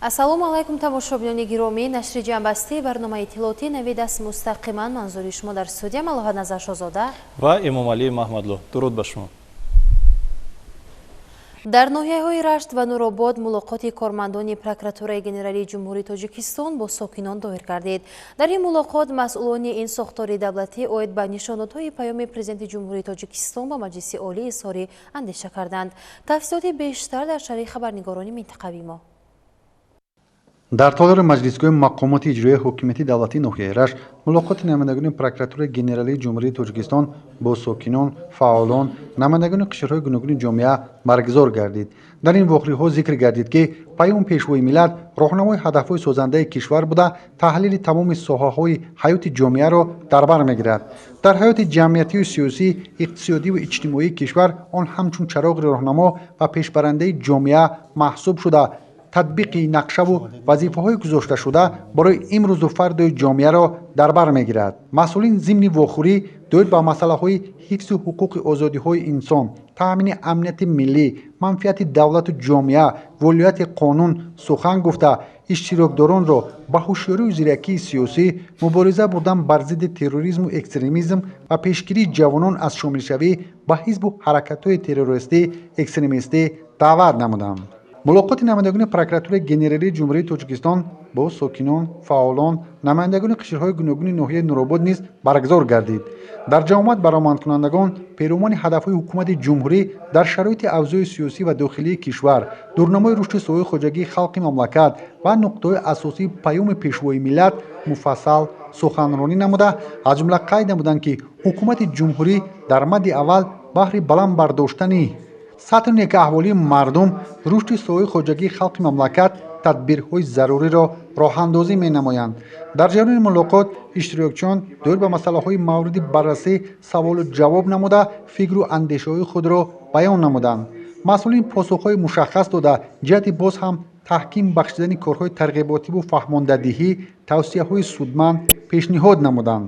Ассалому алайкум, тамошобинони гиромӣ. Нашри ҷамъбастии барномаи иттилоотӣ «Навид» аст, мустақиман манзури шумо. Дар студия Малоҳат Назаршозода ва Эмомалӣ Маҳмадлу. Дуруд ба шумо. Дар ноҳияҳои Рашт ва Нуробод мулоқоти кормандони Прокуратураи Генералии Ҷумҳурии Тоҷикистон бо сокинон доир гардид. Дар ин мулоқот масъулони ин сохтори давлатӣ оид ба нишондодҳои Паёми Президенти Ҷумҳурии Тоҷикистон ба Маҷлиси Олӣ изҳори андеша карданд. Тафсилоти бештар дар шарҳи хабарнигорони минтақавии мо. Дар толори маҷлисгоҳи мақомоти иҷроияи ҳокимияти давлатии ноҳияи Рашт мулоқоти намояндагони Прокуратураи Генералии Ҷумҳурии Тоҷикистон бо сокинон, фаъолон, намояндагони қишрҳои гуногуни ҷомеа баргузор гардид. Дар ин вохӯриҳо зикр гардид, ки Паёми Пешвои миллат роҳнамои ҳадафҳои созандаи кишвар буда, таҳлили тамоми соҳаҳои ҳаёти ҷомеаро дар бар мегирад. Дар ҳаёти ҷамъиятию сиёсӣ, иқтисодиву иҷтимоии кишвар он ҳамчун чароғи роҳнамо ва пешбарандаи ҷомеа маҳсуб шуда, татбиқи нақшаву вазифаҳои гузошташуда барои имрӯзу фардои ҷомеаро дар бар мегирад. Масъулин зимни вохӯрӣ доир ба масъалаҳои ҳифзу ҳуқуқи озодиҳои инсон, таъмини амнияти миллӣ, манфиати давлату ҷомеа, волояти қонун сухан гуфта, иштирокдоронро ба ҳушёрию зиракии сиёсӣ, мубориза бурдан бар зидди терроризму экстремизм ва пешгирии ҷавонон аз шомилшавӣ ба ҳизбу ҳаракатҳои террористӣ, экстремистӣ даъват намуданд. Мулоқоти намояндагони Прокуратураи Генералии Ҷумҳурии Тоҷикистон бо сокинон, фаъолон, намояндагони қишрҳои гуногуни ноҳияи Нуробод низ баргузор гардид. Дар ҷамоат баромадкунандагон перомони ҳадафҳои ҳукумати ҷумҳурӣ дар шароити авзои сиёсӣ ва дохилии кишвар, дурнамои рушди соҳаи хоҷагии халқи мамлакат ва нуқтаҳои асосии Паёми Пешвои миллат муфассал суханронӣ намуда, аз ҷумла қайд намуданд, ки ҳукумати ҷумҳурӣ дар мадди аввал баҳри баланд бардоштани сатҳу некаҳволии мардум, рушди соҳаи хоҷагии халқи мамлакат тадбирҳои заруриро роҳандозӣ менамоянд. Дар ҷараёни мулоқот иштирокчиён доир ба масъалаҳои мавриди баррасӣ саволу ҷавоб намуда, фикру андешаҳои худро баён намуданд. Масъулин посухҳои мушаххас дода, ҷиҳати боз ҳам таҳким бахшидани корҳои тарғиботиву фаҳмондадиҳӣ тавсияҳои судманд пешниҳод намуданд.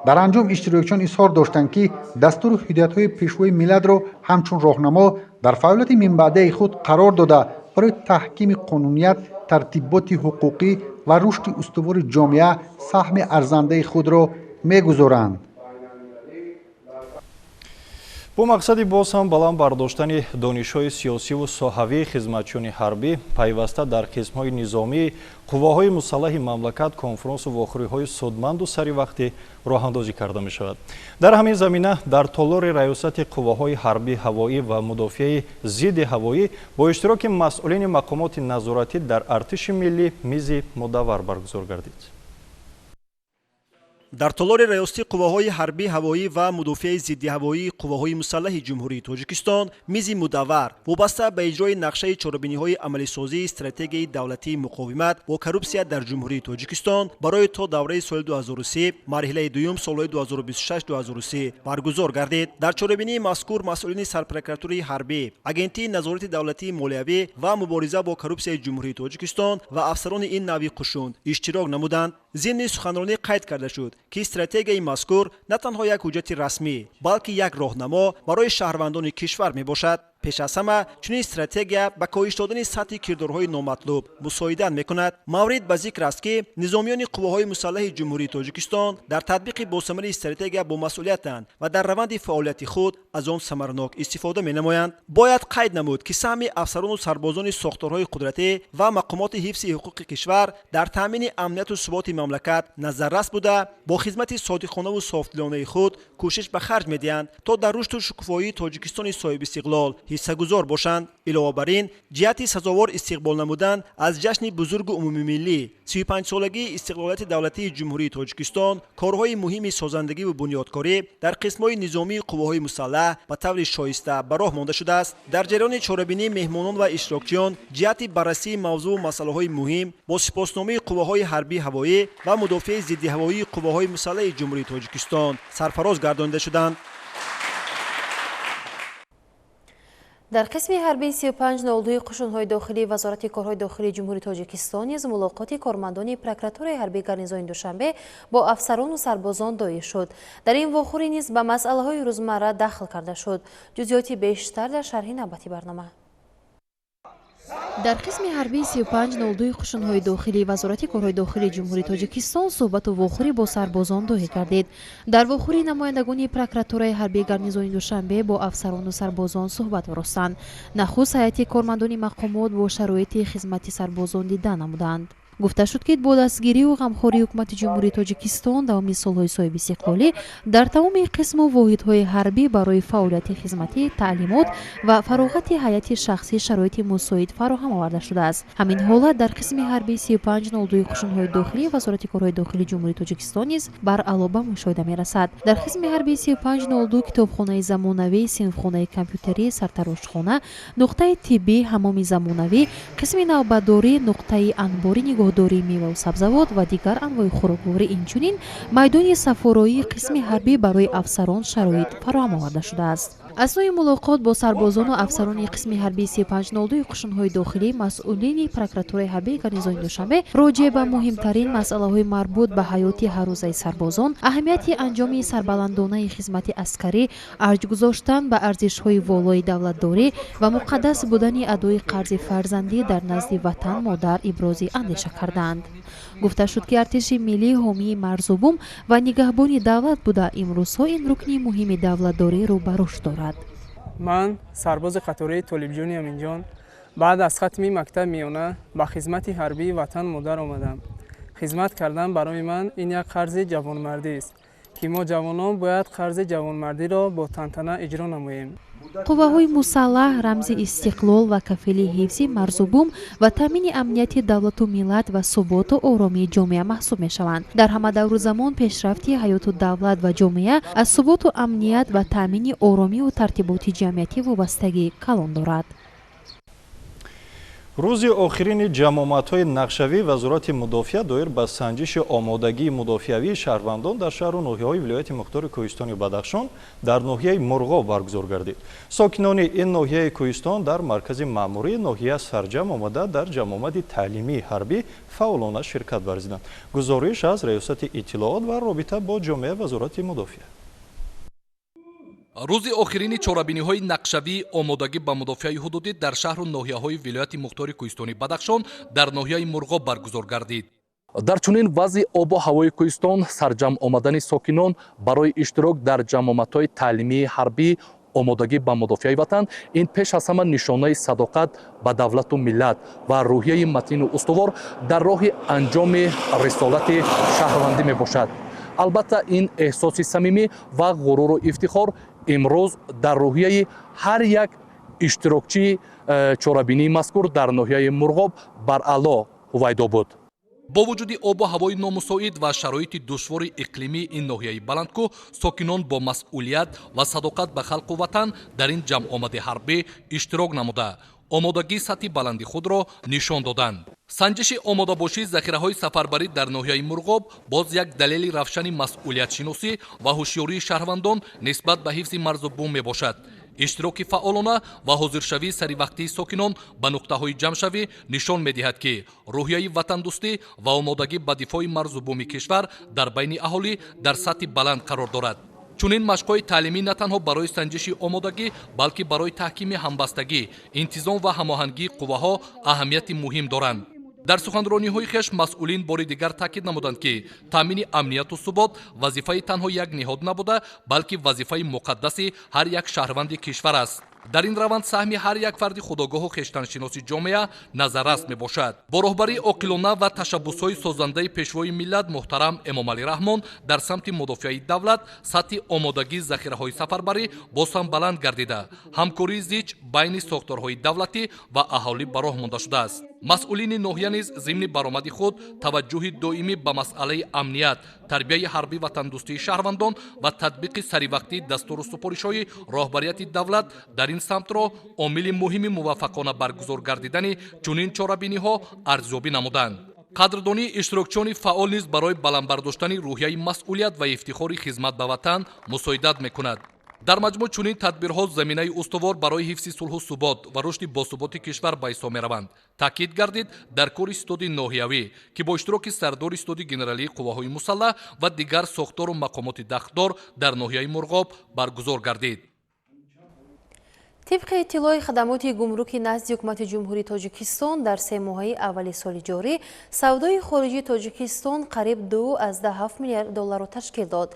Дар анҷом иштирокчиён изҳор доштанд, ки дастуру ҳидоятҳои Пешвои миллатро ҳамчун роҳнамо дар фаъолияти минбаъдаи худ қарор дода, барои таҳкими қонуният, тартиботи ҳуқуқӣ ва рушди устувори ҷомеа саҳми арзандаи худро мегузоранд. Бо мақсади боз ҳам баланд бардоштани донишҳои сиёсиву соҳавии хизматчиёни ҳарбӣ пайваста дар қисмҳои низомии қувваҳои мусаллаҳи мамлакат конфронсу вохӯриҳои судманду саривақтӣ роҳандозӣ карда мешавад. Дар ҳамин замина дар толори раёсати қувваҳои ҳарбӣ ҳавоӣ ва мудофиаи зидди ҳавоӣ бо иштироки масъулини мақомоти назоратӣ дар артиши миллӣ мизи мудаввар баргузор гардид. Дар толори раёсати қувваҳои ҳарбӣ ҳавоӣ ва мудофиаи зиддиҳавоии қувваҳои мусаллаҳи Ҷумҳурии Тоҷикистон мизи мудаввар вобаста ба иҷрои нақшаи чорабиниҳои амалисозии стратегияи давлатии муқовимат бо коррупсия дар Ҷумҳурии Тоҷикистон барои то давраи соли 2030, марҳилаи дуюм, солҳои 2026-2030 баргузор гардид. Дар чорабинии мазкур масъулини Сарпрокуратураи ҳарбӣ, Агентии назорати давлатии молиявӣ ва мубориза бо коррупсияи Ҷумҳурии Тоҷикистон ва афсарони ин навъи қушун иштирок намуданд. Зимни суханронӣ қайд карда шуд, ки стратегияи мазкур на танҳо як ҳуҷҷати расмӣ, балки як роҳнамо барои шаҳрвандони кишвар мебошад. Пеш аз ҳама, чунин стратегия ба коҳиш додани сатҳи кирдорҳои номатлуб мусоидат мекунад. Маврид ба зикр аст, ки низомиёни қувваҳои мусаллаҳи Ҷумҳурии Тоҷикистон дар татбиқи босамари стратегия бомасъулиятанд ва дар раванди фаъолияти худ аз он самаранок истифода менамоянд. Бояд қайд намуд, ки саҳми афсарону сарбозони сохторҳои қудратӣ ва мақомоти ҳифзи ҳуқуқи кишвар дар таъмини амнияту суботи мамлакат назаррас буда, бо хизмати содиқонаву софдилонаи худ кӯшиш ба харҷ медиҳанд, то дар рушду шукуфоии Тоҷикистони соҳибистиқлол ҳиссагузор бошанд. Илова бар ин, ҷиҳати сазовор истиқбол намудан аз ҷашни бузургу умумимиллӣ, 35-солагии истиқлолияти давлатии Ҷумҳурии Тоҷикистон, корҳои муҳими созандагиву бунёдкорӣ дар қисмҳои низомии қувваҳои мусаллаҳ ба таври шоиста ба роҳ монда шудааст. Дар ҷараёни чорабинӣ меҳмонон ва иштирокчиён ҷиҳати баррасии мавзӯу масъалаҳои муҳим бо сипосномаи қувваҳои ҳарбии ҳавоӣ ва мудофиаи зиддиҳавоии қувваҳои мусаллаҳи Ҷумҳурии Тоҷикистон сарфароз гардонида шуданд. Дар қисми ҳарбии 3502 қушунҳои дохилии Вазорати корҳои дохилии Ҷумҳурии Тоҷикистон низ мулоқоти кормандони прокуратураи ҳарбии гарнизони Душанбе бо афсарону сарбозон доир шуд. Дар ин вохӯрӣ низ ба масъалаҳои рӯзмарра дахл карда шуд. Ҷузъиёти бештар дар шарҳи навбати барнома. Дар қисми ҳарбии 3502 қушунҳои дохилии Вазорати корҳои дохилии Ҷумҳурии Тоҷикистон суҳбату вохӯрӣ бо сарбозон доир гардид. Дар вохӯрӣ намояндагони прокуратураи ҳарбии гарнизони Душанбе бо афсарону сарбозон суҳбат оростанд. Нахуст ҳайати кормандони мақомот бо шароити хизмати сарбозон дида намуданд. Гуфта шуд, ки бо дастгирию ғамхории ҳукумати Ҷумҳурии Тоҷикистон давоми солҳои соҳибистиқлолӣ дар тамоми қисму воҳидҳои ҳарбӣ барои фаъолияти хизматӣ, таълимот ва фароғати ҳайати шахсӣ шароити мусоид фароҳам оварда шудааст. Ҳамин ҳолат дар қисми ҳарбии 3502 қушунҳои дохилии Вазорати корҳои дохилии Ҷумҳурии Тоҷикистон низ баръало ба мушоҳида мерасад. Дар қисми ҳарбии 3502 китобхонаи замонавӣ, синфхонаи компютерӣ, сартарошхона, нуқтаи тиббӣ, ҳаммоми замонавӣ, қисми навбатдорӣ, нуқтаи анбори нигоҳдории меваву сабзавот ва дигар анвои хӯрокворӣ, инчунин майдони сафороии қисми ҳарбӣ барои афсарон шароит фароҳам оварда шудааст. Аснои мулоқот бо сарбозону афсарони қисми ҳарбии 3502 қушунҳои дохилӣ масъулини прокуратураи ҳарбии гарнизони Душанбе роҷеъ ба муҳимтарин масъалаҳои марбут ба ҳаёти ҳаррӯзаи сарбозон, аҳамияти анҷоми сарбаландонаи хизмати аскарӣ, арҷ гузоштан ба арзишҳои волои давлатдорӣ ва муқаддас будани адои қарзи фарзандӣ дар назди ватан модар ибрози андеша карданд. Гуфта шуд, ки артиши миллӣ ҳомии марзу бум ва нигаҳбони давлат буда, имрӯзҳо ин рукни муҳими давлатдорӣ рӯ ба рушд дорад. Ман сарбози қатораи Толибҷони Аминҷон баъд аз хатми мактаб миёна ба хизмати ҳарбии ватан модар омадам. Хизмат кардан барои ман ин як қарзи ҷавонмардист, ки мо ҷавонон бояд қарзи ҷавонмардиро бо тантана иҷро намоем. Қувваҳои мусаллаҳ рамзи истиқлол ва кафили ҳифзи марзу бум ва таъмини амнияти давлату миллат ва суботу оромии ҷомеа маҳсуб мешаванд. Дар ҳама давру замон пешрафти ҳаёту давлат ва ҷомеа аз суботу амният ва таъмини оромиву тартиботи ҷамъиятӣ вобастагии калон дорад. Рӯзи охирини ҷамъомадҳои нақшавии Вазорати мудофиа доир ба санҷиши омодагии мудофиавии шаҳрвандон дар шаҳру ноҳияҳои вилояти мухтори Кӯҳистони Бадахшон дар ноҳияи Мурғоб баргузор гардид. Сокинони ин ноҳияи кӯҳистон дар маркази маъмурии ноҳия сарҷамъ омада, дар ҷамъомади таълимии ҳарбӣ фаъолона ширкат варзиданд. Гузориш аз Раёсати иттилоот ва робита бо ҷомеа, Вазорати мудофиа. Рӯзи охирини чорабиниҳои нақшавии омодагӣ ба мудофиаи ҳудудӣ дар шаҳру ноҳияҳои вилояти мухтори Кӯҳистони Бадахшон дар ноҳияи Мурғоб баргузор гардид. Дар чунин вазъи обу ҳавои кӯҳистон сарҷамъ омадани сокинон барои иштирок дар ҷамъомадҳои таълимии ҳарбӣ омодагӣ ба мудофиаи ватан ин пеш аз ҳама нишонаи садоқат ба давлату миллат ва рӯҳияи матину устувор дар роҳи анҷоми рисолати шаҳрвандӣ мебошад. Албатта, ин эҳсоси самимӣ ва ғуруру ифтихор имрӯз дар рӯҳияи ҳар як иштирокчии чорабинии мазкур дар ноҳияи Мурғоб баръало ҳувайдо буд. Бо вуҷуди обу ҳавои номусоид ва шароити душвори иқлимии ин ноҳияи баландкӯҳ, сокинон бо масъулият ва садоқат ба халқу ватан дар ин ҷамъомади ҳарбӣ иштирок намуда, омодагии сатҳи баланди худро нишон доданд. Санҷиши омодабошии захираҳои сафарбарӣ дар ноҳияи Мурғоб боз як далели равшани масъулиятшиносӣ ва ҳушёрии шаҳрвандон нисбат ба ҳифзи марзу бум мебошад. Иштироки фаъолона ва ҳозиршавии саривақтии сокинон ба нуқтаҳои ҷамъшавӣ нишон медиҳад, ки рӯҳияи ватандӯстӣ ва омодагӣ ба дифои марзу буми кишвар дар байни аҳолӣ дар сатҳи баланд қарор дорад. Чунин машқҳои таълимӣ на танҳо барои санҷиши омодагӣ, балки барои таҳкими ҳамбастагӣ, интизом ва ҳамоҳангии қувваҳо аҳамияти муҳим доранд. Дар суханрониҳои хеш масъулин бори дигар таъкид намуданд, ки таъмини амнияту субот вазифаи танҳо як ниҳод набуда, балки вазифаи муқаддаси ҳар як шаҳрванди кишвар аст. Дар ин раванд саҳми ҳар як фарди худогоҳу хештаншиноси ҷомеа назаррас мебошад. Бо роҳбарии оқилона ва ташаббусҳои созандаи Пешвои миллат муҳтарам Эмомалӣ Раҳмон дар самти мудофиаи давлат сатҳи омодагии захираҳои сафарбарӣ боз ҳам баланд гардида, ҳамкории зич байни сохторҳои давлатӣ ва аҳолӣ ба роҳ монда шудааст. Масъулини ноҳия низ зимни баромади худ таваҷҷӯҳи доимӣ ба масъалаи амният, тарбияи ҳарбӣ ватандӯстии шаҳрвандон ва татбиқи саривақтии дастуру супоришҳои роҳбарияти давлат дар ин самтро омили муҳими муваффақона баргузор гардидани чунин чорабиниҳо арзёбӣ намуданд. Қадрдонии иштирокчиёни фаъол низ барои баланд бардоштани рӯҳияи масъулият ва ифтихори хизмат ба ватан мусоидат мекунад. Дар маҷмӯъ, чунин тадбирҳо заминаи устувор барои ҳифзи сулҳу субот ва рушди босуботи кишвар ба ҳисоб мераванд, таъкид гардид дар кори ситоди ноҳиявӣ, ки бо иштироки сардори ситоди генералии қувваҳои мусаллаҳ ва дигар сохтору мақомоти дахлдор дар ноҳияи Мурғоб баргузор гардид. Тибқи иттилои хадамоти гумруки назди ҳукумати Ҷумҳурии Тоҷикистон дар се моҳаи аввали соли ҷорӣ савдои хориҷии Тоҷикистон қариб 2,7 миллиард долларро ташкил дод.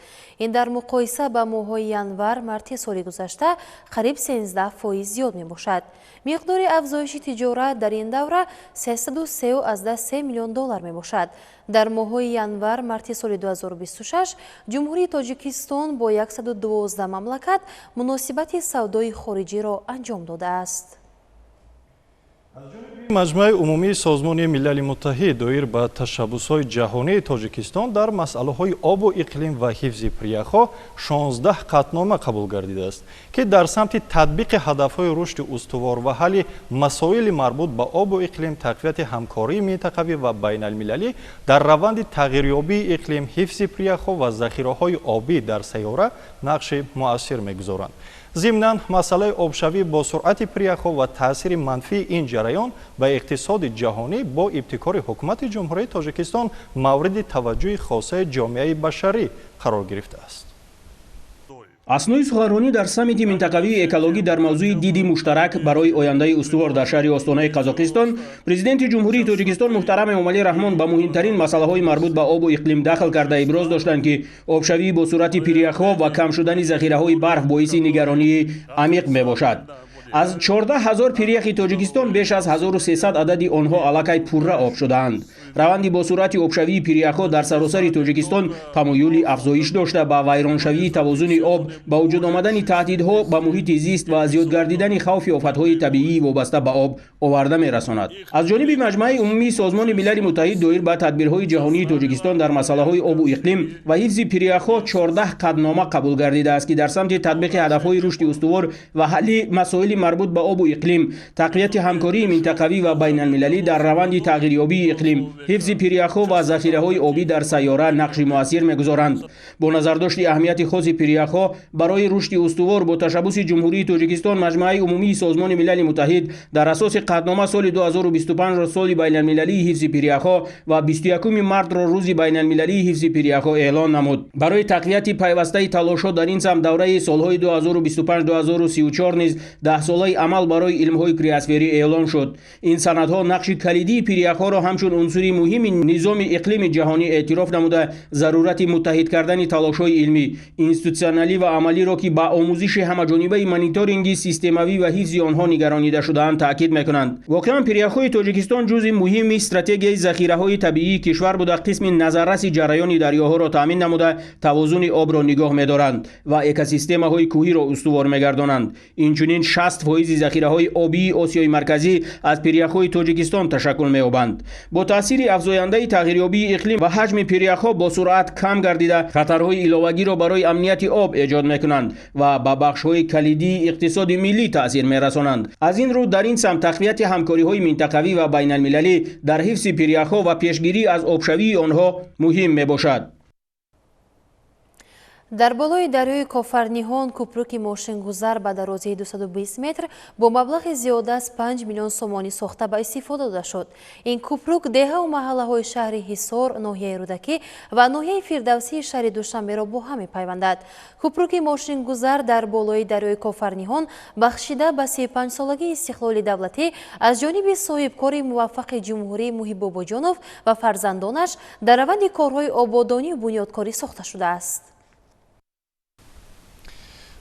Ин дар муқоиса ба моҳҳои январ-марти соли гузашта қариб 13% зиёд мебошад. Миқдори афзоиши тиҷорат дар ин давра 303,3 миллион доллар мебошад. Дар моҳҳои январ-марти соли 2026 Ҷумҳурии Тоҷикистон бо 112 мамлакат муносибати савдои хориҷиро анҷом додааст. Маҷмӯаи умумии Созмони Милали Муттаҳид доир ба ташаббусҳои ҷаҳонии Тоҷикистон дар масъалаҳои обу иқлим ва ҳифзи пиряхҳо 16 қатънома қабул гардидааст, ки дар самти татбиқи ҳадафҳои рушди устувор ва ҳалли масоили марбут ба обу иқлим, тақвияти ҳамкории минтақавӣ ва байналмилалӣ дар раванди тағйирёбии иқлим, ҳифзи пиряхҳо ва захираҳои обӣ дар сайёра нақши муассир мегузоранд. Зимнан, масъалаи обшавӣ бо суръати пиряхҳо ва таъсири манфии ин ҷараён ба иқтисоди ҷаҳонӣ бо ибтикори ҳукумати Ҷумҳурии Тоҷикистон мавриди таваҷҷӯҳи хосаи ҷомеаи башарӣ қарор гирифтааст. Аснои суханронӣ дар саммити минтақавии экологӣ дар мавзӯи диди муштарак барои ояндаи устувор дар шаҳри Остонаи Қазоқистон, президенти Ҷумҳурии Тоҷикистон муҳтарам Эмомалӣ Раҳмон ба муҳимтарин масъалаҳои марбут ба обу иқлим дахл карда иброз доштанд, ки обшавии бо суръати пиряхҳо ва кам шудани захираҳои барф боиси нигаронии амиқ мебошад. Аз 14 ҳазор пиряхи Тоҷикистон беш аз 1300 адади онҳо аллакай пурра об шудаанд. Раванди бо суръати обшавии пиряхҳо дар саросари Тоҷикистон тамоюли афзоиш дошта, ба вайроншавии тавозуни об, ба вуҷуд омадани таҳдидҳо ба муҳити зист ва зиёд гардидани хавфи офатҳои табиии вобаста ба об оварда мерасонад. Аз ҷониби Маҷмӯаи умумии Созмони Милали Муттаҳид доир ба тадбирҳои ҷаҳонии Тоҷикистон дар масъалаҳои обу иқлим ва ҳифзи пиряхҳо 14 қатънома қабул гардидааст, ки дар самти татбиқи ҳадафҳои рушди устувор ва ҳалли масоили марбут ба обу иқлим, тақвияти ҳамкории минтақавӣ ва байналмилалӣ дар раванди тағйирёбии иқлим, ҳифзи пиряхҳо ва захираҳои обӣ дар сайёра нақши муассир мегузоранд. Бо назардошти аҳамияти хоси пиряхҳо барои рушди устувор бо ташаббуси Ҷумҳурии Тоҷикистон Маҷмӯаи умумии Созмони Милали Муттаҳид дар асоси қатънома соли 2025-ро соли байналмилалии ҳифзи пиряхҳо ва 21 мартро рӯзи байналмилалии ҳифзи пиряхҳо эълон намуд. Барои тақвияти пайвастаи талошҳо дар ин самт давраи солҳои 2025-2034 низ даҳсолаи амал барои илмҳои криосферӣ эълон шуд. Ин санадҳо нақши калидии пиряхҳоро ҳамчун унсури муҳими низоми иқлими ҷаҳонӣ эътироф намуда, зарурати муттаҳид кардани талошҳои илмӣ, институтсионалӣ ва амалиро, ки ба омӯзиши ҳамаҷонибаи мониторинги системавӣ ва ҳифзи онҳо нигаронида шудаанд, таъкид мекунанд. Воқеан, пиряхҳои Тоҷикистон ҷузъи муҳими стратегияи захираҳои табиии кишвар буда, қисми назарраси ҷараёни дарёҳоро таъмин намуда, тавозуни обро нигоҳ медоранд ва экосистемаҳои кӯҳиро устувор мегардонанд. Инчунин 60% захираҳои обии Осиёи Марказӣ аз пиряхҳои Тоҷикистон ташаккул меёбанд. Бо таъсири афзояндаи тағйирёбии иқлим ва ҳаҷми пиряхҳо бо суръат кам гардида, хатарҳои иловагиро барои амнияти об эҷод мекунанд ва ба бахшҳои калидии иқтисоди миллӣ таъсир мерасонанд. Аз ин рӯ дар ин самт тақвияти ҳамкориҳои минтақавӣ ва байналмилалӣ дар ҳифзи пиряхҳо ва пешгирӣ аз обшавии онҳо муҳим мебошад. Дар болои дарёи Кофарниҳон кӯпруки мошингузар ба дарозии 220 метр бо маблағи зиёда аз 5 миллион сомонӣ сохта ба истифода дода шуд. Ин кӯпрук деҳаву маҳаллаҳои шаҳри Ҳисор, ноҳияи Рӯдакӣ ва ноҳияи Фирдавсии шаҳри Душанберо бо ҳам мепайвандад. Кӯпруки мошингузар дар болои дарёи Кофарниҳон бахшида ба 35-солагии истиқлоли давлатӣ аз ҷониби соҳибкори муваффақи ҷумҳурӣ Муҳиб Бобоҷонов ва фарзандонаш дар раванди корҳои ободонию бунёдкорӣ сохта шудааст.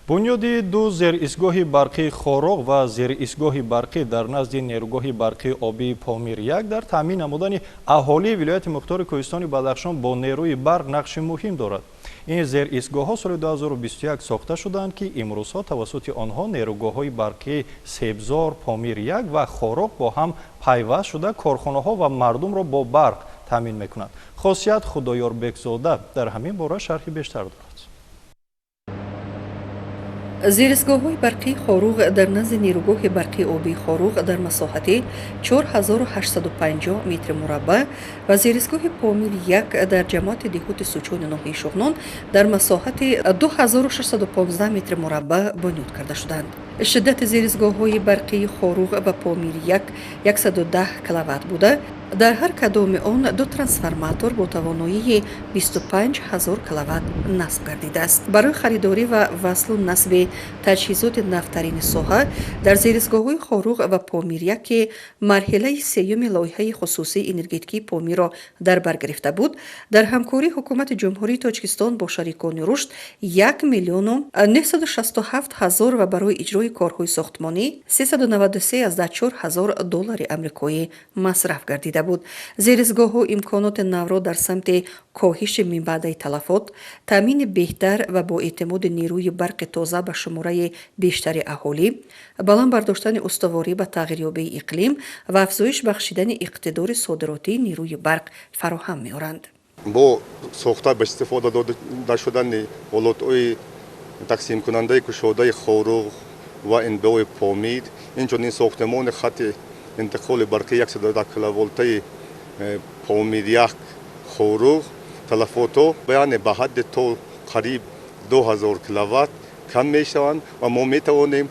Бунёди ду зеристгоҳи барқии Хороғ ва зеристгоҳи барқӣ дар назди нерӯгоҳи барқии обии Помир 1 дар таъмин намудани аҳолии вилояти мухтори Кӯҳистони Бадахшон бо нерӯи барқ нақши муҳим дорад. Ин зеристгоҳҳо соли 2021 сохта шуданд, ки имрӯзҳо тавассути онҳо нерӯгоҳҳои барқии Себзор, Помир 1 ва Хороғ бо ҳам пайваст шуда, корхонаҳо ва мардумро бо барқ таъмин мекунанд. Хосият Худоёрбекзода дар ҳамин бора шарҳи бештар дорад. Зеристгоҳҳои барқии Хоруғ дар назди нерӯгоҳи барқии обии Хоруғ дар масоҳати 4850 метри мураббаъ ва зеристгоҳи Помир 1 дар ҷамоати деҳоти Сучони ноҳияи Шуғнон дар масоҳати 2615 метри мураббаъ бунёд карда шуданд. Шиддати зеристгоҳҳои барқии Хоруғ ва Помир 1 110 киловатт буда, дар ҳар кадоми он ду трансформатор бо тавоноии 25 ҳазор киловатт насб гардидааст. Барои харидорӣ ва васлу насби таҷҳизоти навтарини соҳа дар зеристгоҳҳои Хоруғ ва Помир 1, ки марҳилаи сеюми лоиҳаи хусусии энергетикии Помирро дар бар гирифта буд, дар ҳамкории Ҳукумати Ҷумҳурии Тоҷикистон бо шарикони рушд 1 миллиону 967 ҳазор ва барои иҷрои корҳои сохтмонӣ 393,4 ҳазор доллари амрикоӣ масраф гардида буд. Зеристгоҳҳо имконоти навро дар самти коҳиши минбаъдаи талафот, таъмини беҳтар ва бо эътимоди нерӯи барқи тоза ба шумораи бештари аҳолӣ, баланд бардоштани устуворӣ ба тағйирёбии иқлим ва афзоиш бахшидани иқтидори содиротии нерӯи барқ фароҳам меоранд. Бо сохта ба истифода дода шудани ҳолатҳои тақсимкунандаи кушодаи Хоруғ ва НБОи Помир, инчунин сохтмони хати интиқоли барқи 110 киловолтаи Помир 1 Хоруғ, талафотҳо яъне ба ҳадди то қариб 2000 киловатт кам мешаванд ва мо метавонем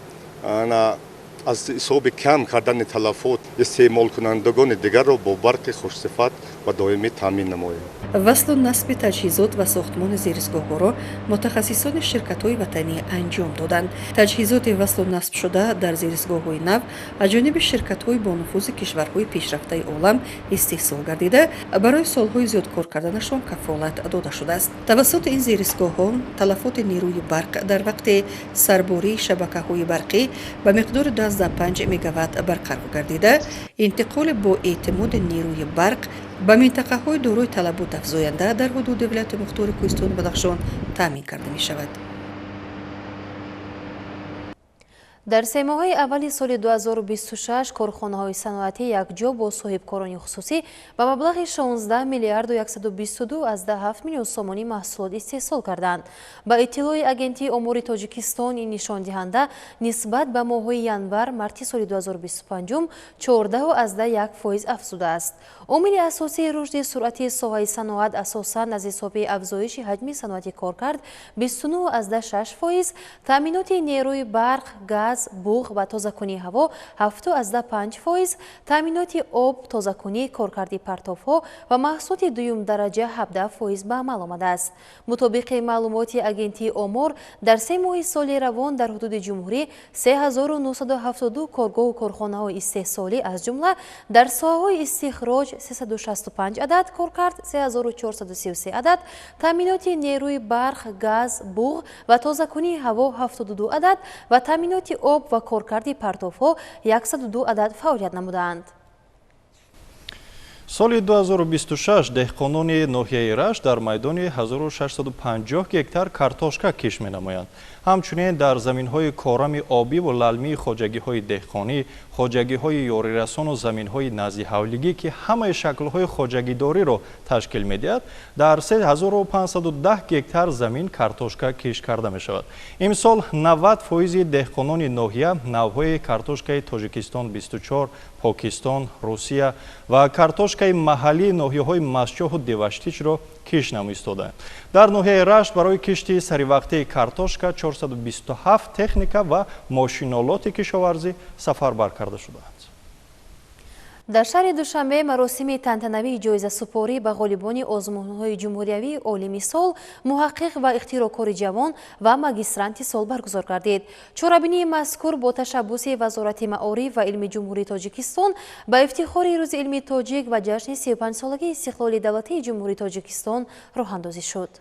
аз ҳисоби кам кардани талафот истеъмолкунандагони дигарро бо барқи хушсифат ва доимӣ таъмин намоем. Васлу насби таҷҳизот ва сохтмони зеристгоҳҳоро мутахассисони ширкатҳои ватанӣ анҷом доданд. Таҷҳизоти васлу насбшуда дар зеристгоҳҳои нав аз ҷониби ширкатҳои бонуфузи кишварҳои пешрафтаи олам истеҳсол гардида, барои солҳои зиёд кор карданашон кафолат дода шудааст. Тавассути ин зеристгоҳҳо талафоти нерӯи барқ дар вақти сарбории шабакаҳои барқӣ ба миқдори 25 мегаватт барқарор гардида, интиқоли бо эътимоди нерӯи барқ ба минтақаҳои дорои талабот афзоянда дар ҳудуди вилояти мухтори Кӯҳистони Бадахшон таъмин карда мешавад. Дар се моҳаи аввали соли 2026 корхонаҳои саноатӣ якҷо бо соҳибкорони хусусӣ ба маблағи 16 миллиарду 122,7 миллион сомонӣ маҳсулот истеҳсол карданд. Ба иттилои Агентии омори Тоҷикистон, ин нишондиҳанда нисбат ба моҳҳои январ-марти соли 2025 14,1% афзудааст. Омили асосии рушди суръати соҳаи саноат асосан аз ҳисоби афзоиши ҳаҷми саноати коркард 29,6%, таъминоти нерӯи барқ, газ, буғ ва тозакунии ҳаво 7,5%, таъминоти об, тозакунӣ, коркарди партовҳо ва маҳсулоти дуюмдараҷа 17% ба амал омадааст. Мутобиқи маълумоти Агентии омор, дар се моҳи соли равон дар ҳудуди ҷумҳурӣ 3972 коргоҳу корхонаҳои истеҳсолӣ, аз ҷумла дар соҳаҳои истихроҷ 365 адад, коркард 3433 адад, таъминоти нерӯи барқ, газ, буғ ва тозакунии ҳаво 72 адад ва таъминоти об ва коркарди партовҳо 102 адад фаъолият намудаанд. Соли 2026 деҳқонони ноҳияи Рашт дар майдони 1650 гектар картошка кишт менамоянд. Ҳамчунин дар заминҳои корами обӣ ва лалмии хоҷагиҳои деҳқонӣ, хоҷагиҳои ёрирасону заминҳои наздиҳавлигӣ, ки ҳамаи шаклҳои хоҷагидориро ташкил медиҳад, дар 3510 гектар замин картошка кишт карда мешавад. Имсол 90% деҳқонони ноҳия навъҳои картошкаи Тоҷикистон 24, Покистон, Русия ва картошкаи маҳаллии ноҳияҳои Масчоҳу Деваштичро кишт намоистодаанд. Дар ноҳияи Рашт барои кишти саривақтии картошка 427 техника ва мошинолоти кишоварзӣ сафарбар карда шудаанд. Дар шаҳри Душанбе маросими тантанавии ҷоизасупорӣ ба ғолибони озмунҳои ҷумҳуриявии олими сол, муҳаққиқ ва ихтироъкори ҷавон ва магистранти сол баргузор гардид. Чорабинии мазкур бо ташаббуси Вазорати маориф ва илми Ҷумҳурии Тоҷикистон ба ифтихори Рӯзи илми тоҷик ва ҷашни 35-солагии истиқлоли давлатии Ҷумҳурии Тоҷикистон роҳандозӣ шуд.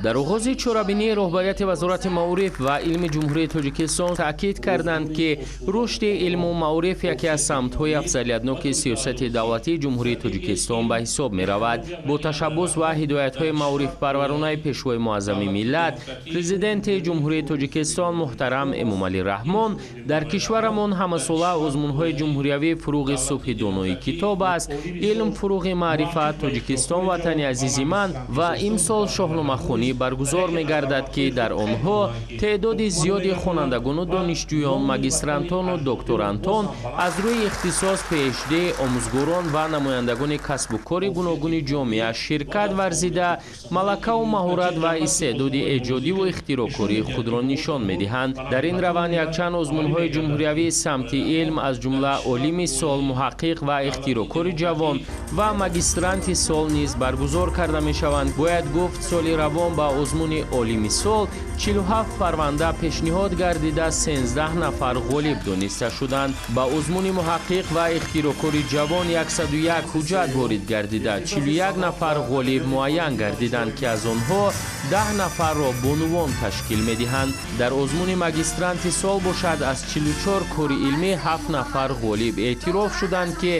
Дар оғози чорабинии роҳбарияти Вазорати маориф ва илми Ҷумҳурии Тоҷикистон таъкид карданд, ки рушди илму маориф яке аз самтҳои афзалиятноки сиёсати давлатии Ҷумҳурии Тоҷикистон ба ҳисоб меравад. Бо ташаббус ва ҳидоятҳои маорифпарваронаи Пешвои муаззами миллат, Президенти Ҷумҳурии Тоҷикистон муҳтарам Эмомалӣ Раҳмон, дар кишварамон ҳамасола озмунҳои ҷумҳуриявии «Фуруғи субҳи донои китоб аст», «Илм фуруғи маърифат», «Тоҷикистон ватани азизи ман» ва имсол шоҳномахонӣ баргузор мегардад, ки дар онҳо теъдоди зиёди хонандагону донишҷӯён, магистрантону докторантон аз рӯи ихтисос PhD, омӯзгорон ва намояндагони касбу кори гуногуни ҷомеа ширкат варзида, малакаву маҳорат ва истеъдоди эҷодиву ихтироъкории худро нишон медиҳанд. Дар ин раванд якчанд озмунҳои ҷумҳуриявии самти илм, аз ҷумла олими сол, муҳаққиқ ва ихтироъкори ҷавон ва магистранти сол низ баргузор карда мешаванд. Бояд гуфт, соли равон ба озмуни олими сол 47 парванда пешниҳод гардида, 13 нафар ғолиб дониста шуданд. Ба озмуни муҳаққиқ ва ихтироъкори ҷавон 101 ҳуҷҷат ворид гардида, 41 нафар ғолиб муайян гардиданд, ки аз онҳо 10 нафарро бонувон ташкил медиҳанд. Дар озмуни магистранти сол бошад, аз 44 кори илмӣ 7 нафар ғолиб эътироф шуданд, ки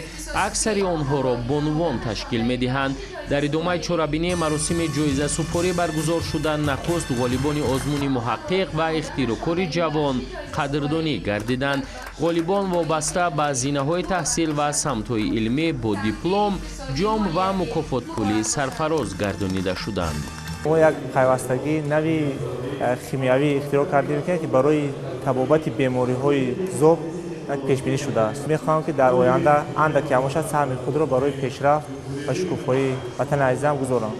аксари онҳоро бонувон ташкил медиҳанд. Дар идомаи чорабинӣ маросими ҷоизасупорӣ баргузор шуда, нахуст ғолибони озмуни муҳаққиқ ва ихтироъкори ҷавон қадрдонӣ гардиданд. Ғолибон вобаста ба зинаҳои таҳсил ва самтҳои илмӣ бо диплом, ҷом ва мукофотпулӣ сарфароз гардонида шуданд. Мо як пайвастагии нави химиявӣ ихтироъ кардем, ки барои табобати бемориҳои зоб пешбинӣ шудааст. Мехоҳам, ки дар оянда андаке ҳам бошад саҳми худро барои пешрафт ва шукуфоии ватани азизам гузорам.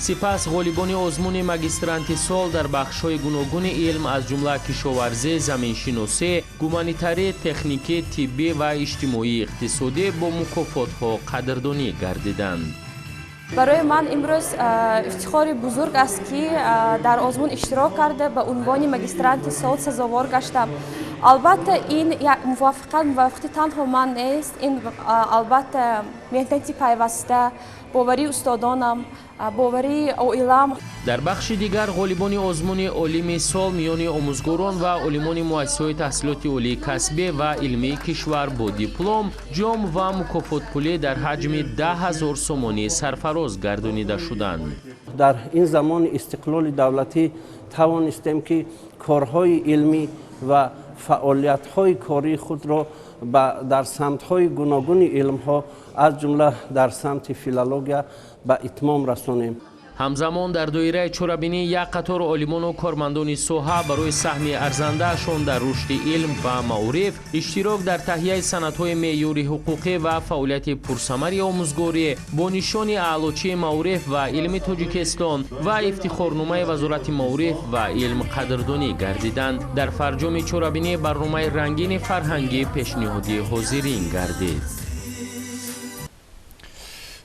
Сипас ғолибони озмуни магистранти сол дар бахшҳои гуногуни илм, аз ҷумла кишоварзӣ, заминшиносӣ, гуманитарӣ, техникӣ, тиббӣ ва иҷтимоӣ иқтисодӣ бо мукофотҳо қадрдонӣ гардиданд. Барои ман имрӯз ифтихори бузург аст, ки дар озмун иштирок карда, ба унвони магистранти сол сазовор гаштам. Албатта, ин муваффақият муваффақияти танҳо ман нест, ин албатта меҳнати пайваста, боварии устодонам, боварии оилам. Дар бахши дигар ғолибони озмуни олими сол миёни омӯзгорон ва олимони муассисаҳои таҳсилоти олии касбӣ ва илмии кишвар бо диплом, ҷом ва мукофотпулӣ дар ҳаҷми 10 000 сомонӣ сарфароз гардонида шуданд. Дар ин замони истиқлоли давлатӣ тавонистем, ки корҳои илмӣ ва фаъолиятҳои кории худро дар самтҳои гуногуни илмҳо, аз ҷумла дар самти филология, ба итмом расонем. Ҳамзамон дар доираи чорабинӣ як қатор олимону кормандони соҳа барои саҳми арзандаашон дар рушди илм ва маориф, иштирок дар таҳияи санадҳои меъёри ҳуқуқӣ ва фаъолияти пурсамари омӯзгорӣ бо нишони Аълочии маориф ва илми Тоҷикистон ва ифтихорномаи Вазорати маориф ва илм қадрдонӣ гардиданд. Дар фарҷоми чорабинӣ барномаи рангини фарҳангӣ пешниҳоди ҳозирин гардид.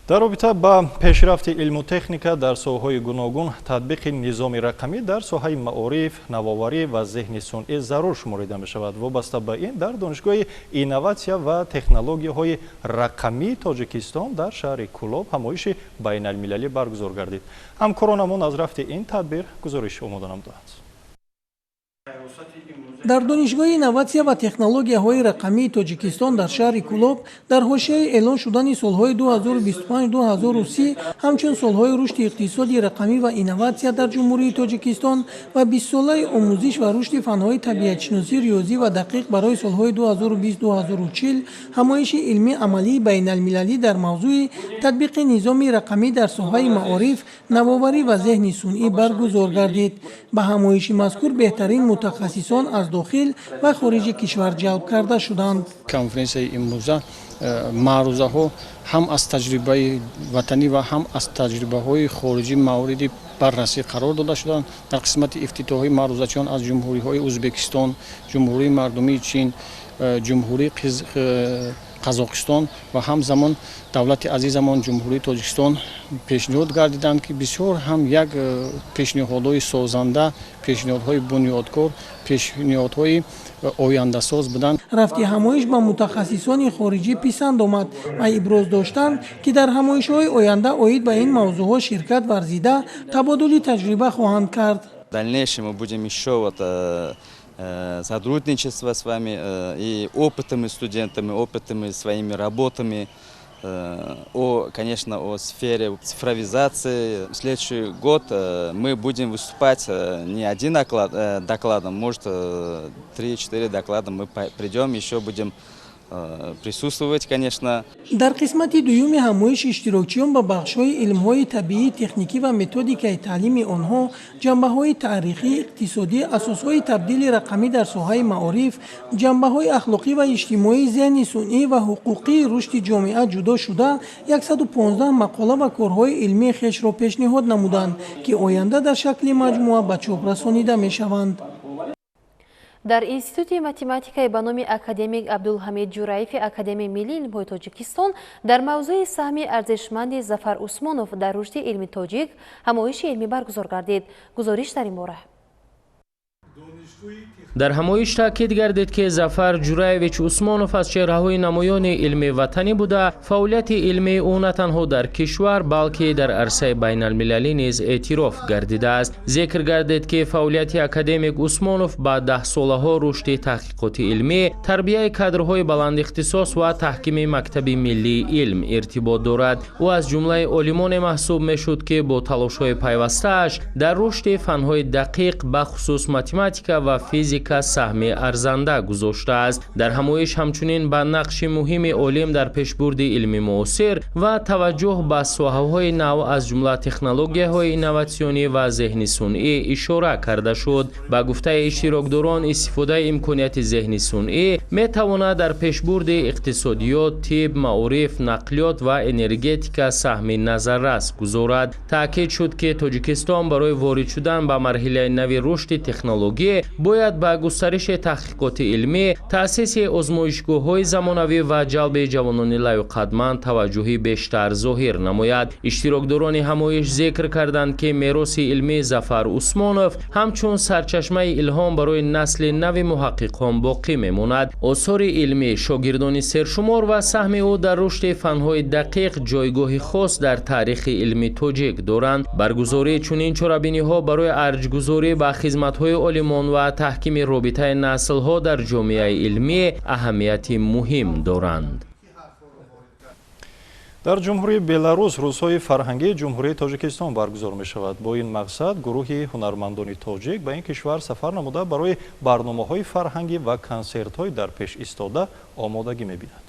Дар робита ба пешрафти илму техника дар соҳаҳои гуногун, татбиқи низоми рақамӣ дар соҳаи маориф, навоварӣ ва зеҳни сунъӣ зарур шуморида мешавад. Вобаста ба ин дар Донишгоҳи инноватсия ва технологияҳои рақамии Тоҷикистон дар шаҳри Кӯлоб ҳамоиши байналмилалӣ баргузор гардид. Ҳамкоронамон аз рафти ин тадбир гузориш омода намуданд. Дар Донишгоҳи инноватсия ва технологияҳои рақамии Тоҷикистон дар шаҳри Кӯлоб дар ҳошияи эълон шудани солҳои 2025-2030 ҳамчун солҳои рушди иқтисоди рақамӣ ва инноватсия дар Ҷумҳурии Тоҷикистон ва 20-солаи омӯзиш ва рушди фанҳои табиатшиносӣ, риёзӣ ва дақиқ барои солҳои 2020-2040 ҳамоиши илмӣ амалии байналмилалӣ дар мавзӯи татбиқи низоми рақамӣ дар соҳаи маориф, навоварӣ ва зеҳни сунъӣ баргузор гардид. Ба ҳамоиши мазкур беҳтарин мутахассисон аз дохил ва хориҷи кишвар ҷалб карда шуданд. Конференсияи имрӯза маърузаҳо ҳам аз таҷрибаи ватанӣ ва ҳам аз таҷрибаҳои хориҷӣ мавриди баррасӣ қарор дода шуданд. Дар қисмати ифтитоҳӣ маърузачиён аз ҷумҳуриҳои Ӯзбекистон, Ҷумҳурии Мардумии Чин, Ҷумҳурии Қазоқистон ва ҳамзамон давлати азизамон Ҷумҳурии Тоҷикистон пешниҳод гардиданд, ки бисёр ҳам як пешниҳодҳои созанда, пешниҳодҳои бунёдкор, пешниҳодҳои ояндасоз буданд. Рафти ҳамоиш ба мутахассисони хориҷӣ писанд омад ва иброз доштанд, ки дар ҳамоишҳои оянда оид ба ин мавзӯъҳо ширкат варзида, табодули таҷриба хоҳанд кард. В дальнейшем мы будем еще вот сотрудничество с вами и опытом, и студентами, опытом и своими работами, конечно, о сфере цифровизации. В следующий год мы будем выступать не один докладом, может, 3-4 доклада мы придем, еще будем присутствовать, конечно. Дар қисмати дуюми ҳамоиш иштирокчиён ба бахшҳои илмҳои табиӣ, техникӣ ва методикаи таълими онҳо, ҷанбаҳои таърихӣ, иқтисодӣ, асосҳои табдили рақамӣ дар соҳаи маориф, ҷанбаҳои ахлоқӣ ва иҷтимоӣ, зеҳни сунъӣ ва ҳуқуқии рушди ҷомеа ҷудо шуда, 115 мақола ва корҳои илмии хешро пешниҳод намуданд, ки оянда дар шакли маҷмӯа ба чоп расонида мешаванд. Дар Институти математикаи ба номи академик Абдулҳамид Ҷураеви Академияи миллии илмҳои Тоҷикистон дар мавзӯи саҳми арзишманди Зафар Усмонов дар рушди илми тоҷик ҳамоиши илмӣ баргузор гардид. Гузориш дар ин бора. Дар ҳамоиш таъкид гардид, ки Зафар Ҷураевич Усмонов аз чеҳраҳои намоёни илми ватанӣ буда, фаъолияти илмии ӯ на танҳо дар кишвар, балки дар арсаи байналмилалӣ низ эътироф гардидааст. Зикр гардид, ки фаъолияти академик Усмонов ба даҳсолаҳо рушди таҳқиқоти илмӣ, тарбияи кадрҳои баландихтисос ва таҳкими мактаби миллии илм иртибот дорад. Ӯ аз ҷумлаи олимоне маҳсуб мешуд, ки бо талошҳои пайвастааш дар рушди фанҳои дақиқ, бахусус математика ва физика саҳми арзанда гузоштааст. Дар ҳамоиш ҳамчунин ба нақши муҳими олим дар пешбурди илми муосир ва таваҷҷӯҳ ба соҳаҳои нав аз ҷумла технологияҳои инноватсионӣ ва зеҳни сунъӣ ишора карда шуд. Ба гуфтаи иштирокдорон, истифодаи имконияти зеҳни сунъӣ метавонад дар пешбурди иқтисодиёт, тиб, маориф, нақлиёт ва энергетика саҳми назаррас гузорад. Таъкид шуд, ки Тоҷикистон барои ворид шудан ба марҳилаи нави рушди технологӣ бояд ба густариши таҳқиқоти илмӣ, таъсиси озмоишгоҳҳои замонавӣ ва ҷалби ҷавонони лаёқатманд таваҷҷӯҳи бештар зоҳир намояд. Иштирокдорони ҳамоиш зикр карданд, ки мероси илмии Зафар Усмонов ҳамчун сарчашмаи илҳом барои насли нави муҳаққиқон боқӣ мемонад. Осори илмӣ, шогирдони сершумор ва саҳми ӯ дар рушди фанҳои дақиқ ҷойгоҳи хос дар таърихи илми тоҷик доранд. Баргузории чунин чорабиниҳо барои арҷгузорӣ ба хизматҳои олимон ва таҳкими робитаи наслҳо дар ҷомеаи илмӣ аҳамияти муҳим доранд. Дар Ҷумҳурии Беларус рӯзҳои фарҳангии Ҷумҳурии Тоҷикистон баргузор мешавад. Бо ин мақсад гурӯҳи ҳунармандони тоҷик ба ин кишвар сафар намуда барои барномаҳои фарҳангӣ ва консертҳои дар пеш истода омодагӣ мебинад.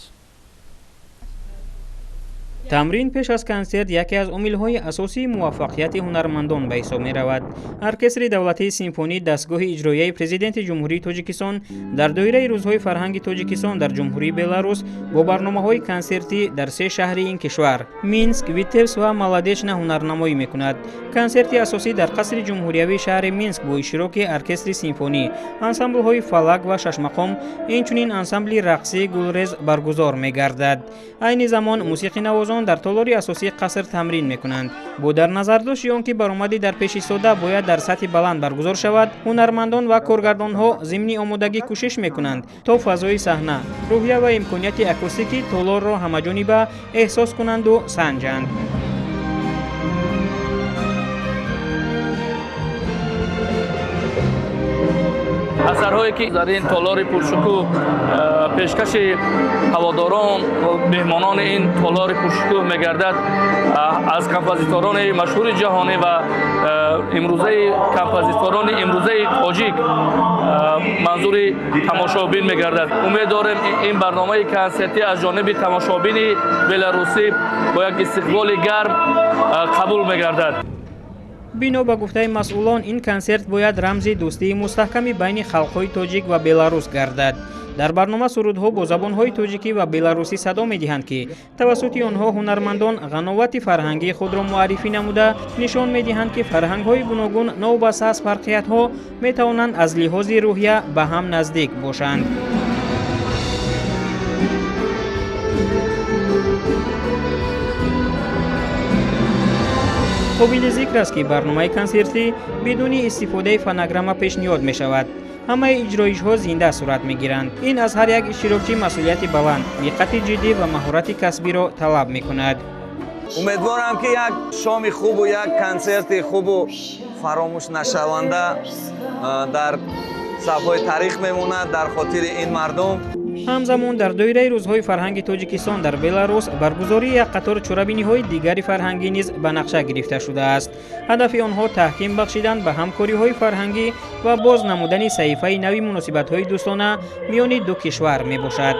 Тамрин пеш аз консерт яке аз омилҳои асосии муваффақияти ҳунармандон ба ҳисоб меравад. Оркестри давлатии симфонии дастгоҳи иҷроияи президенти Ҷумҳурии Тоҷикистон дар доираи рӯзҳои фарҳанги Тоҷикистон дар Ҷумҳурии Беларус бо барномаҳои консертӣ дар се шаҳри ин кишвар Минск, Витебск ва Молодечно ҳунарнамоӣ мекунад. Консерти асосӣ дар қасри ҷумҳуриявии шаҳри Минск бо иштироки оркестри симфонӣ, ансамблҳои фалак ва шашмақом, инчунин ансамбли рақсии гулрез баргузор мегардад. Айни замон мусиқинавозон дар толори асосии қаср тамрин мекунанд. Бо дар назардошти он ки баромадӣ дар пеш истода бояд дар сатҳи баланд баргузор шавад, ҳунармандон ва коргардонҳо зимни омодагӣ кӯшиш мекунанд, то фазои саҳна, рӯҳия ва имконияти акустикии толорро ҳамаҷониба эҳсос кунанду санҷанд. Асарҳое ки дар ин толори пуршукӯҳ пешкаши ҳаводорон ва меҳмонони ин толори пуршукӯҳ мегардад, аз композиторони машҳури ҷаҳонӣ ва имрӯзаи композиторони имрӯзаи тоҷик манзури тамошобин мегардад. Умед дорем ин барномаи консертӣ аз ҷониби тамошобини беларусӣ бо як истиқболи гарм қабул мегардад. Бино ба гуфтаи масъулон, ин консерт бояд рамзи дӯстии мустаҳками байни халқҳои тоҷик ва беларус гардад. Дар барнома сурудҳо бо забонҳои тоҷикӣ ва беларусӣ садо медиҳанд, ки тавассути онҳо ҳунармандон ғановати фарҳангии худро муаррифӣ намуда нишон медиҳанд, ки фарҳангҳои гуногун новобаста аз фарқиятҳо метавонанд аз лиҳози рӯҳия ба ҳам наздик бошанд. Қобили зикр аст, ки барномаи консертӣ бидуни истифодаи фонограмма пешниҳод мешавад. Ҳамаи иҷроишҳо зинда сурат мегиранд. Ин аз ҳар як иштирокчӣ масъулияти баланд, диққати ҷиддӣ ва маҳорати касбиро талаб мекунад. Умедворам, ки як шоми хубу як консерти хубу фаромӯшнашаванда дар сафҳаи таърих мемонад дар хотири ин мардум. Ҳамзамон дар доираи рӯзҳои фарҳанги Тоҷикистон дар Беларус баргузории як қатор чорабиниҳои дигари фарҳангӣ низ ба нақша гирифта шудааст. Ҳадафи онҳо таҳким бахшидан ба ҳамкориҳои фарҳангӣ ва боз намудани саҳифаи нави муносибатҳои дӯстона миёни ду кишвар мебошад.